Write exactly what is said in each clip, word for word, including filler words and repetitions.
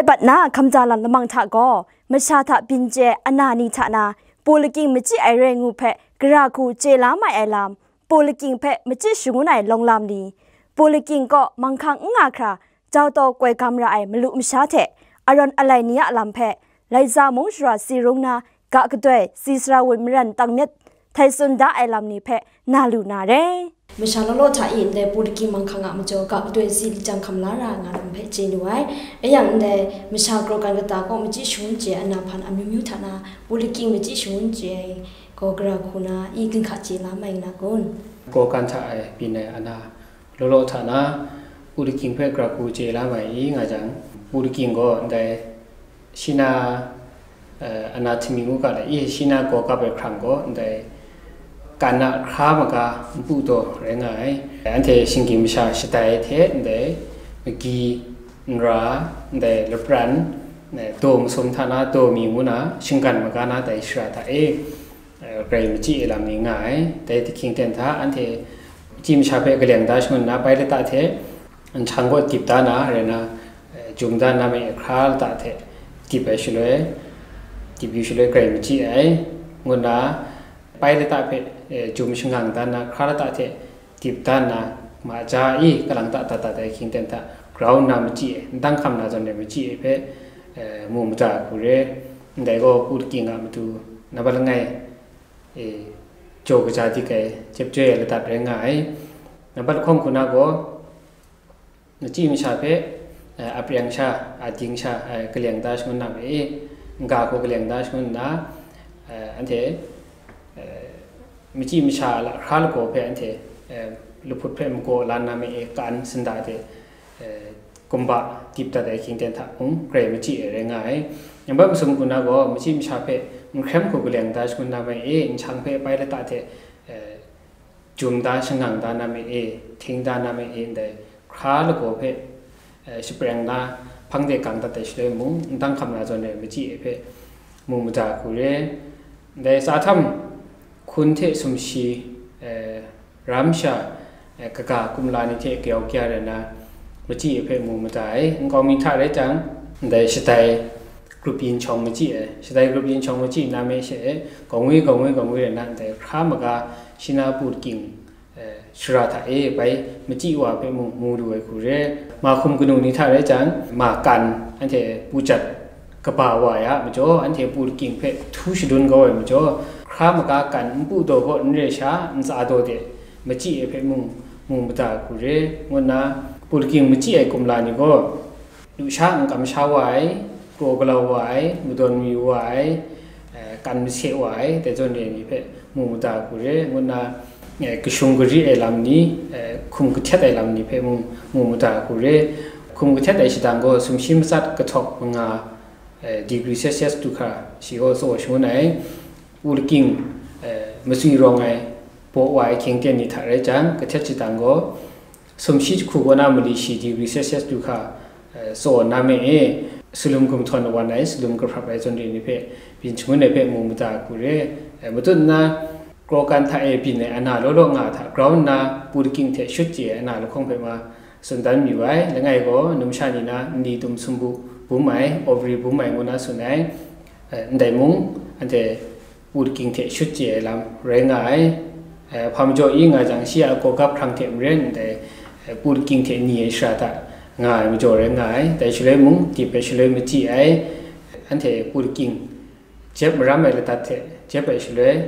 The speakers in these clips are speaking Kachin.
Dai bat na hkamja lam lamang hta gaw, masha hta byin chye ai ana ni hta na, Pulaking machyi ai rai ngu hpe gara hku chye la mai ai lam, Pulaking hpe machyi shangun ai lawng lam ni, Pulaking kaw manghkang n nga hkra, jau taw koi gam ra ai malu masha hte, arawn alai ni a lam hpe, Laiza mung shara si rung na, ga kadoi si sara wun maran tang myit, htai tsun da ai lam ni hpe na lu na re. Masha law law hta e ndai Pulaking manghkang a majaw ga kadoi si lijang hkam la ra nga lam hpe chye lu ai. Rai yang ndai masha Krawkan kata kaw machyi shangun chye ai ana hpan amyu myu hta na, Pulaking machyi shangun chye ai gaw gara hku na i ginhka chye la mai nga kun? Krawkan hta e byin ai ana law law hta na, Pulaking hpe gara hku chye la mai i nga jang, Pulaking gaw ndai Shina, eh, anathemi ngu ga le, i Shina gaw kap ai hkrang gaw, ndai kan a hkra maga npu taw rai nga ai. Anhte shinggyim masha shatai hte ndai magyi, nra, ndai lapran, eh, daw masum hta na daw mi ngu na shinggan maga na dai shara hta e, eh, grai machyi ai lam ni nga ai. Dai ahkying ten hta anhte machyi masha hpe kaleng da shangun na bai lata hte, nhkyang kaw dip da na, rai na, eh, jum da na me hkra lata hte dip ai shaloi, dip yu shaloi grai machyi ai, ngu nna bai lata hpe, eh, jum shangang da na, hkra lata hte dip da nna, ma ja i kalang ta dat dat ai ahkying ten hta grau nna machyi ai, ndang hkam na zawn rai machyi ai hpe, eh, mu mada ai hku re. Ndai gaw Pulaking a matu nambat langai, eh, jaw kaja dik ai, jep joi ai ladat rai nga ai. Nambat lahkawng hku na gaw, machyi masha hpe, eh, a preng sha, a ding sha, eh, kaleng da shangun na ma e, n-ga hku kaleng da shangun nna, eh, anhte, eh, machyi masha a lahkra lagaw hpe anhte, eh, lahput hpe magaw lan na ma e, kan sinda hte, eh, kumba dip dat ai ahkying ten hta mung grai machyi ai rai nga ai. Nambat masum hku na gaw, machyi masha hpe n hkrem hku kaleng da shangun na ma e, nhkyang hpe bai lata hte, eh, jum da shangang da na ma e, hting da na ma e, ndai hkra lagaw hpe, eh, shapreng na hpang de gang dat ai shaloi mung, ndang hkam na zawn rai machyi ai hpe mu mada ai hku re. Ndai tsa htam hkun hte sumshi, eh, ram sha, eh, kaga kumla ni hte kayau kaya rai na machyi ai hpe mu mada ai. Nkau mi hta rai jang, ndai shatai grup yin chawng machyi ai, shatai grup yin chawng machyi na me she e, gaw ngwi, gaw ngwi, gaw ngwi rai na, ndai hkra maga Shina Pulaking, eh, shara hta e bai machyi wa hpe mung mu lu ai hku re. Ma hkum kanu ni hta rai jang, ma kan anhte pu jat kaba wa ai a majaw, anhte Pulaking hpe htu shadun kau ai majaw, hkra maga kan npu daw kaw n re sha, ntsa daw de machyi ai hpe mung mu mada ai hku re, ngu nna Pulaking machyi ai kumla ni gaw, lusha n kamsha wa ai, kraw galau wa ai, madawn mayu wa ai, eh, kan mase wa ai, dai zawn re ai ni hpe mu mada ai hku re, ngu nna, eh, kashung gari ai lam ni, eh, hkum kahtet ai lam ni hpe mu, mu mada ai hku re. Hkum kahtet ai shadang gaw sumshi matsat kahtawk manga, eh, degree Celsius du hkra shi gaw tsaw shangun ai. Pulaking, eh, matswi rawng ai, baw wa ai hkying ten ni hta rai jang, kahtet shadang gaw, sumshi jahku kaw na mali shi degree Celsius du hkra, eh, tsaw na me e, salum gumhtawn wan ai, salum kahprap ai zawn re ni hpe byin shangun ai hpe mu mada ai hku re. Eh, matut nna, Krawkan hta e byin ai ana law law nga hta grau nna, Pulaking hte shut chye ai ana lahkawng hpe ma tsun dan mayu ai. Langai gaw, numsha ni na nli tum sumbu bum ai, ovary bum ai ngu na tsun ai. Eh, ndai mung, anhte Pulaking hte shut chye ai lam rai nga ai. Eh, hpa majaw i nga jang, shi a gawgap hkrang hte maren ndai, eh, Pulaking hte ni ai shara hta nga ai majaw rai nga ai. Dai shaloi mung, dip ai shaloi machyi ai, anhte Pulaking jep maram ai ladat hte jep ai shaloi,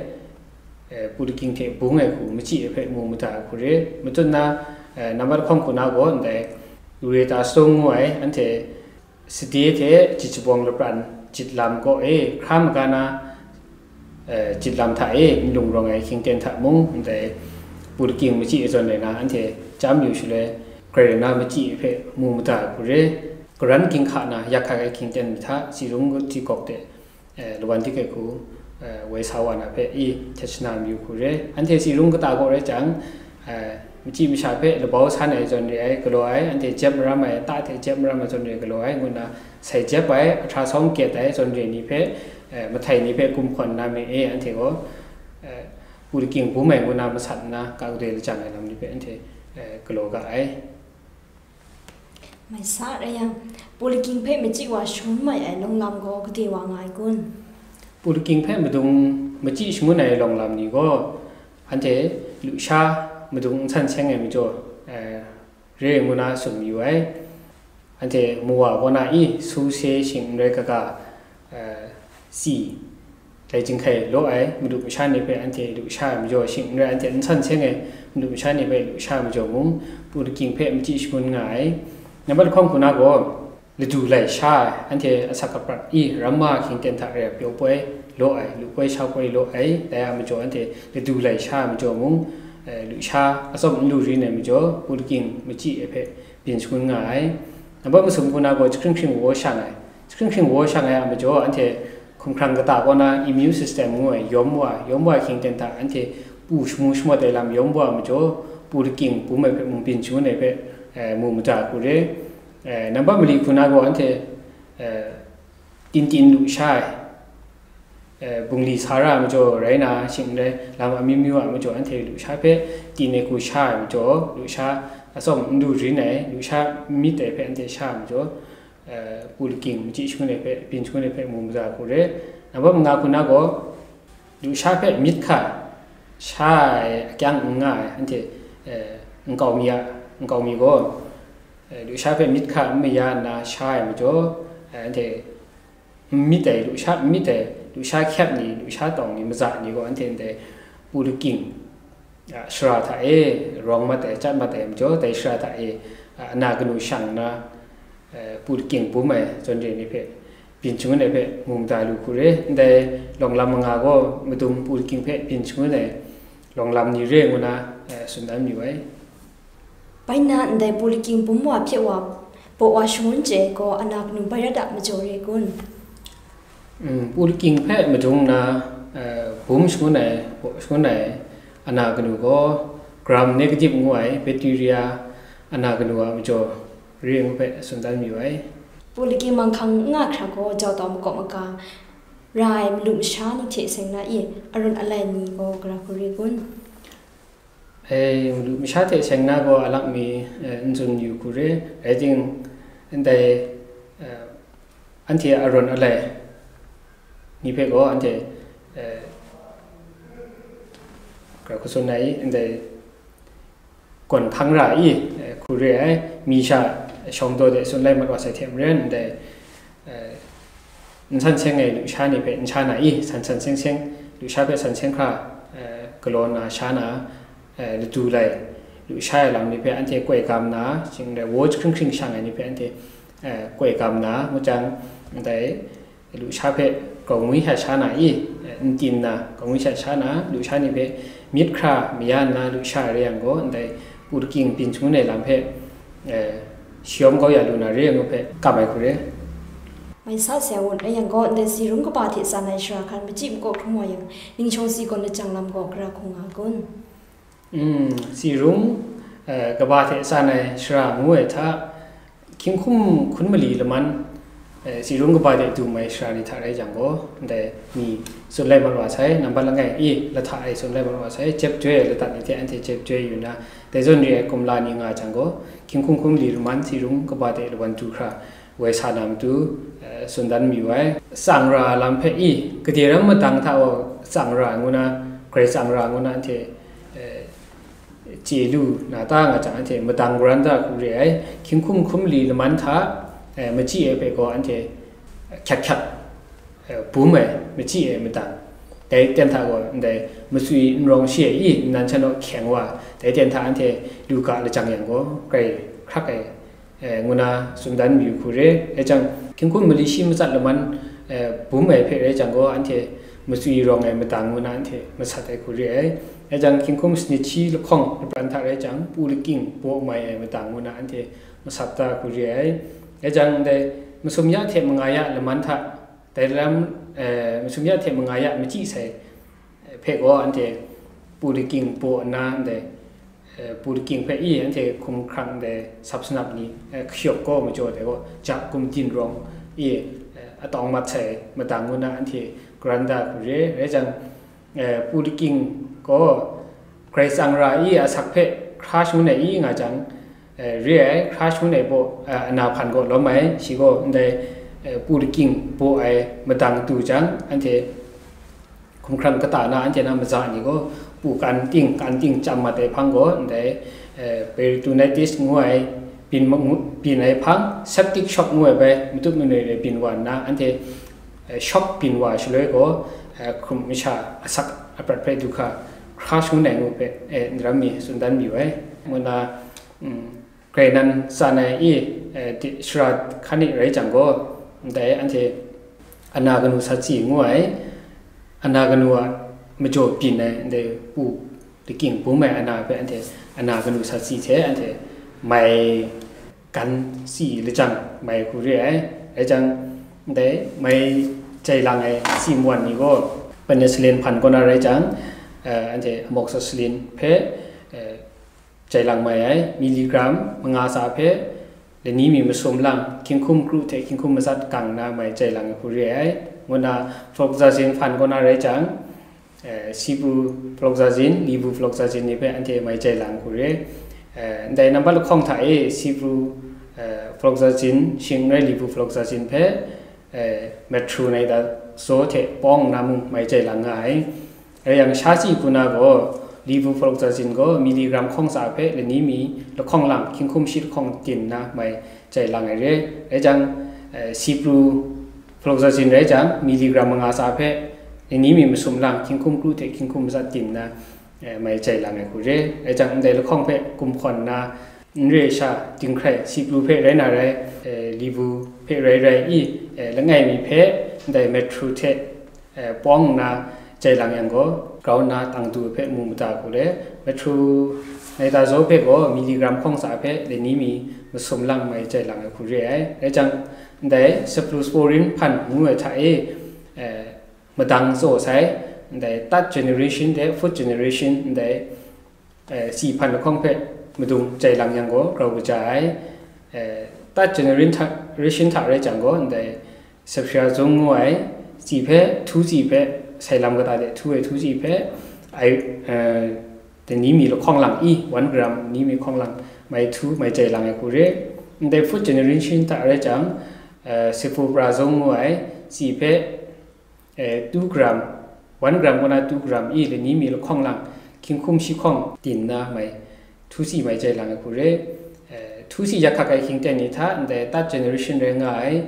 eh, Pulaking hte bung ai hku machyi ai hpe mu mada ai hku re. Matut nna, eh, nambat lahkawng hku na gaw ndai Loretta Stone ngu ai, anhte sade hte jit shabawng lapran jit lam kaw e hkra maga na, eh, jit lam hta e nlung rawng ai hkying ten hta mung, ndai Pulaking machyi ai zawn rai na, anhte chyam yu shaloi, grai rai na machyi ai hpe mu mada ai hku re. Karan ginhka na yak hkai ai hkying ten ni hta, si rung ti gawk de, eh, lawan dik ai hku, eh, woi sa wa na hpe i htet shana mayu hku re. Anhte si rung kata kaw rai jang, eh, machyi masha hpe labau san ai zawn re ai galaw ai, anhte jep maram ai, ta hte jep maram ai zawn re ai galaw ai, ngu nna sai jep ai, ahtra sawng kyet ai zawn re ni hpe, eh, mahtai ni hpe kumhkawn na me e, anhte gaw, eh, Pulaking bum ai ngu na masat nna, ga kadoi lajang ai lam ni hpe anhte, eh, galaw ga ai. Mai sa rai yang, Pu Lakying hpe machyi wa shangun mai ai lawng lam gaw gade wa nga ai kun? Pu Lakying hpe madung machyi shangun ai lawng lam ni gaw, anhte lusha madung n san seng ai majaw, eh, re ngu na tsun mayu ai. Anhte mu wa kaw na i, su se shing n rai kaga, eh, si, lai jinghkai law ai, madu masha ni hpe anhte lusha ai majaw shing n rai, anhte n san seng ai madu masha ni hpe lusha ai majaw mung, Pu Lakying hpe machyi shangun nga ai. Nambat lahkawng hku na gaw, ladu lai sha ai, anhte asak aprat i, ramma hkying ten hta re ai pyaw poi law ai, lu poi sha poi law ai, dai a majaw anhte ladu lai sha ai majaw mung, eh, lusha atsawm n lu rin ai majaw, Pu Lakying machyi ai hpe byin shangun nga ai. Nambat masum hku na gaw, jahkring hkring wa shang ai. Jahkring hkring wa shang ai a majaw, anhte hkumhkrang kata kaw na immune system ngu ai, yawm wa, yawm wa hkying ten hta anhte pu shamu shamawt ai lam yawm wa majaw, Pu Lakying bum ai hpe mung byin shangun ai hpe, eh, mu mada hku re. Eh, nambat mali hku na gaw, anhte, eh, tin tin lusha ai, eh, bungli sa ra ai majaw rai na, shing n rai, lam amyu myu a majaw anhte lusha hpe tin ai hku sha ai majaw, lusha atsawm n lu rin ai, lusha n myit ai hpe anhte sha ai majaw, eh, Pu Lakying machyi shangun ai hpe, byin shangun ai hpe mu mada hku re. Nambat manga hku na gaw, lusha hpe myit hkra sha ai akyang n nga ai, anhte, eh, nkau mi a, nkau mi gaw, eh, lusha hpe myit hkra n maya nna sha ai majaw, eh, anhte n myit ai, lusha n myit ai, lusha hkyep ni, lusha tawng ni, maza ni gaw anhte ndai Pu Lakying, a, shara hta e rawng mat ai, chyat mat ai majaw, dai shara hta e, a, ana kanu shang nna, eh, Pu Lakying bum ai zawn re ni hpe byin shangun ai hpe mu mada lu hku re. Ndai lawng lam manga gaw madung Pu Lakying hpe byin shangun ai lawng lam ni re ngu na, eh, tsun dan mayu ai. Bai nna ndai Pu Lakying bum wa hpye wa baw wa shangun chye ai gaw ana kanu bai rat a majaw re kun? Mm, Pu Lakying hpe madung nna, eh, bum shangun ai, baw shangun ai ana kanu gaw gram negative ngu ai bacteria ana kanu a majaw re ngu hpe tsun dan mayu ai. Pu Lakying manghkang n nga hkra gaw jau tau makawp maga ra ai malu masha ni hte seng na i, arawt alai ni gaw gara hku re kun? E, malu masha hte seng na gaw alak mi, eh, n tsun yu hku re, rai ting, ndai, eh, anhte arawt alai ni hpe gaw anhte, eh, gara hku tsun na i, ndai gawn hpang ra i, eh, hku re ai, mi sha shawng daw de tsun lai mat wa sai hte maren, ndai, eh, n san seng ai lusha ni hpe n sha na i, san san seng seng, lusha hpe san seng hkra, eh, galaw nna sha na, eh, ladu lai, lusha ai lam ni hpe anhte koi gam nna, shing rai, wo jahkring hkring shang ai ni hpe anhte, eh, koi gam nna, ngu jang, ndai lusha hpe grau ngwi sha sha na i, eh, n tin nna, grau ngwi sha sha na, lusha ni hpe myit hkra maya nna, lusha ai rai yang gaw, ndai Pu Lakying byin shangun ai lam hpe, eh, shayawm kau ya lu na re ai ngu hpe kam ai hku re. Mai sa se a wun rai yang gaw, ndai tsi rum kaba hte tsan ai shara hkan machyi makawp hkrum wa yang, Ning Shawng Si gawn lajang lam gaw gara hku nga kun? Mm, tsi rum, eh, kaba hte tsan ai shara ngu ai hta, hkying hkum hkun mali laman, eh, tsi rum kaba de dum ai shara ni hta rai jang gaw, ndai ni tsun lai mat wa sai, nambat langai e lahta e tsun lai mat wa sai, jep joi ai ladat ni hte anhte jep joi yu nna, dai zawn re ai kumla ni nga jang gaw, hkying hkum hkun mali laman tsi rum kaba de lawan du hkra woi sa na matu, eh, tsun dan mayu ai. Tsang ra lam hpe i, gade ram madang hta gaw tsang ra ngu na, grai tsang ra ngu na anhte, eh, chye lu na ta nga jang, anhte madang granada hku re ai, hkying hkum hkrum mali laman hta, eh, machyi ai hpe gaw anhte hkyat hkyat, eh, bum ai, machyi ai madang. Dai ten hta gaw ndai matswi n rawng shi ai i, nnan hta naw hkyeng wa, dai ten hta anhte lu ga lajang yang gaw, grai hkrak ai, eh, ngu na tsun dan mayu hku re. Rai jang, hkying hkum mali shi matsat laman, eh, bum ai hpe rai jang gaw, anhte matswi rawng ai madang ngu na anhte masat ai hku re ai. Rai jang, hkying hkum sanit shi lahkawng lapran hta rai jang, Pu Lakying baw mai ai madang ngu na anhte masat da hku re ai. Rai jang, ndai masum ya hte manga ya laman hta, dai lam, eh, masum ya hte manga ya machyi sai, hpe gaw anhte Pu Lakying baw nna ndai, eh, Pu Lakying hpe i anhte hkum hkrang ndai sap sanap ni, eh, hkayawk gaw majaw dai gaw, ja gumdin rawng i, eh, atawng mat sai madang ngu na anhte granada hku re. Rai jang, eh, Pu Lakying gaw grai tsang ra i asak hpe hkra shangun ai i nga jang, Re ai, hkra shangun ai baw, ana hpan gaw lawm ai, shi gaw ndai, pu lakying baw ai madang du jang, anhte hkumhkrang kata na anhte na maza ni gaw, pu kan ting, kan ting chyam mat ai hpang gaw, ndai, peritonitis ngu ai, byin, byin ai hpang, septic shock ngu ai bai, matut manoi rai byin wa nna, anhte, shock byin wa shaloi gaw, hkrum masha asak aprat hpe du hkra, hkra shangun ai ngu hpe, ndaram mi tsun dan mayu ai, ngu nna, Karai nan tsan ai i, shara hkan e rai jang gaw, ndai anhte ana kanu sat si ngu ai, ana kanu a majaw byin ai ndai pu lakying bum ai ana hpe anhte ana kanu sat si hte anhte mai gan si lajang mai hku re ai. Rai jang, ndai mai jai lang ai si mawan ni gaw penicillin hpan kaw na rai jang, anhte amoxicillin hpe, jai lang mai ai, milligram manga tsa hpe lani mi masum lang, hkying hkum kru hte hkying hkum matsat gang na mai jai lang ai hku re ai, ngu nna flucloxacin hpan kaw na rai jang, ciprofloxacin, levofloxacin ni hpe anhte mai jai lang ai hku re. Ndai nambat lahkawng hta e ciprofloxacin, shing n rai levofloxacin hpe, metronidazole hte pawng nna mung mai jai lang nga ai. Rai yang, sha si hku na gaw, levofloxacin gaw milligram hkawng tsa hpe lani mi lahkawng lang, hkying hkum shi lahkawng tin nna mai jai lang ai re. Rai jang, ciprofloxacin rai jang, milligram manga tsa hpe lani mi masum lang, hkying hkum kru hte hkying hkum matsat tin nna, mai jai lang ai hku re. Rai jang, ndai lahkawng hpe kumhkawn nna, n re sha, dinghkrai, cipru hpe rai na rai, levo hpe rai rai i, langai mi hpe ndai metro hte, pawng nna jai lang yang gaw, grau nna tang du hpe mu mada hku le, metronidazole hpe gaw milligram hkawng tsa hpe lani mi masum lang mai jai lang ai hku re ai. Rai jang, ndai cephalosporin hpan ngu ai hta e, madang tsaw sai, ndai third generation hte fourth generation ndai, si hpan lahkawng hpe madung jai lang yang gaw grau kaja ai. Third generation hta rai jang gaw, ndai sapshazung ngu ai si hpe, htu si hpe, sai lam kata de htu ai htu si hpe, ai, lani mi lahkawng lang i, one gram ni mi hkawng lang mai htu mai jai lang ai hku re. Ndai fourth generation hta rai jang, cephalprazole ngu ai si hpe, two gram, one gram kaw na two gram i lani mi lahkawng lang, hkying hkum shi hkawng tin nna mai, htu si mai jai lang ai hku re. Htu si yak hkak ai hkying ten ni hta ndai third generation rai nga ai,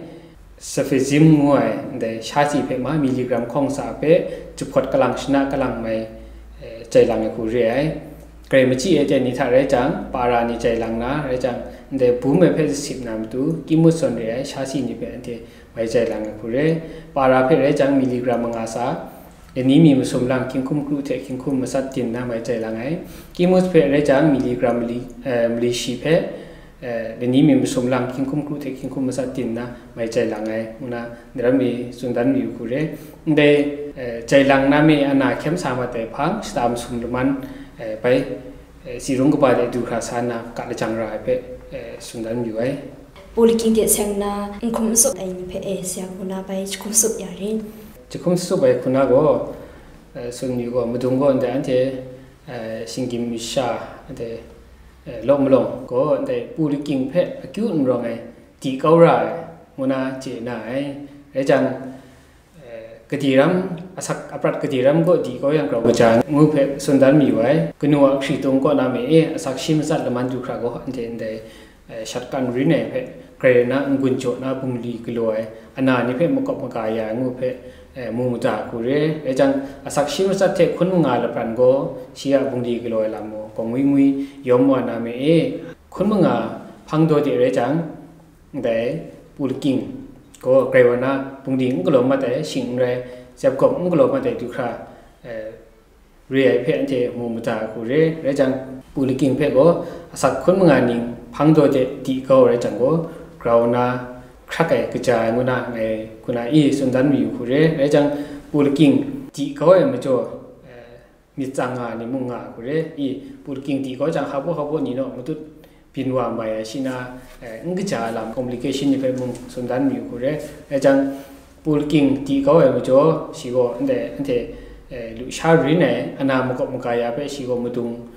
cefazim ngu ai, ndai sha si hpe ma milligram hkawng tsa hpe jahpawt kalang shana kalang mai, jai lang ai hku re ai. Garai machyi ai ten ni hta rai jang, para ni jai lang na rai jang, ndai bum ai hpe sasip na matu, kimus zawn re ai sha si ni hpe anhte mai jai lang ai hku re. Para hpe rai jang, milligram manga tsa, lani mi masum lang, hkying hkum kru hte hkying hkum matsat tin nna mai jai lang ai. Kimus hpe rai jang, milligram mali, mali shi hpe, lani mi masum lang, hkying hkum kru hte hkying hkum matsat tin nna mai jai lang ai, ngu nna ndaram mi tsun dan mayu hku re. Ndai, jai lang na me ana hkyem sa mat ai hpang, shata masum laman, bai, si rung kaba de du hkra sa nna, ka lajang ra ai hpe, tsun dan mayu ai. Pu lakying de seng nna, n hkum n tsup ai ni hpe, e, seng hku na bai jahkum tsup ya rin. Jahkum tsup ai hku na gaw, tsun mayu gaw, madung gaw ndai anhte, shinggyim masha, anhte, law malawng gaw ndai pu lakying hpe akyu n rawng ai, di kau ra ai, ngu na chye na ai. Rai jang, gade ram, asak aprat gade ram gaw di kau yang grau kaja ngu hpe tsun dan mayu ai. Kanu a hkritung kaw na me e, asak shi matsat laman du hkra gaw, anhte ndai, shat kan rin ai hpe, grai na n-gun jaw na bungli galaw ai, ana ni hpe makawp maga ya ai ngu hpe, mu mada hku re. Rai jang, asak shi matsat hte hkun manga lapran gaw, shi a bungli galaw ai lam gaw, kawng ngwi ngwi yawm wa na me e, hkun manga hpang daw de rai jang, ndai pu lakying gaw grai wa na, bungli n galaw mat ai, shing n rai, zep gawp n galaw mat ai du hkra, re ai hpe anhte mu mada hku re. Rai jang, pu lakying hpe gaw asak hkun manga ning hpang daw de di kau rai jang gaw, grau na hkrak ai kaja ai ngu na ngai hku na i tsun dan mayu hku re. Rai jang, pu lakying di kau ai majaw, myit tsang nga ai ni mung nga ai hku re. I, pu lakying di kau jang, hpaw hpaw ni naw matut byin wa mai ai shi na, n kaja ai lam complication ni hpe mung tsun dan mayu hku re. Rai jang, pu lakying di kau ai majaw, shi gaw ndai anhte, lusha rin ai, ana makawp maga ya hpe shi gaw madung,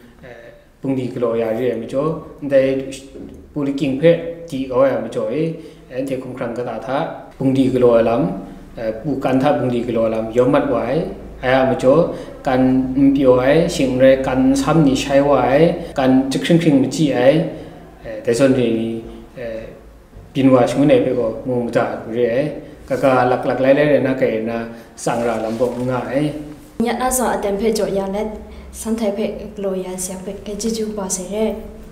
Bungli galaw ya re ai majaw, ndai puli king hpe di kau ai majaw e, anhte hkumhkrang kata hta bungli galaw ai lam, eh, pu kan hta bungli galaw ai lam yawm mat wa ai, ai a majaw, kan n pyaw ai, shing n rai kan n sam ni shai wa ai, kan jahkring hkring machyi ai, eh, dai zawn re ni, eh, byin wa shangun ai hpe gaw mu mada ai hku re ai. Kaga laklak lai lai rai na, kai na, tsang ra lam gaw n nga ai. Nyat na zawn aten hpe jaw ya let, san htai hpe galaw ya ai sayang hpe, eh, chyeju kaba sai re.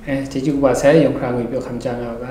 Eh, chyeju kaba sai, yawng hkra ngwi pyaw hkam ja nga u ga.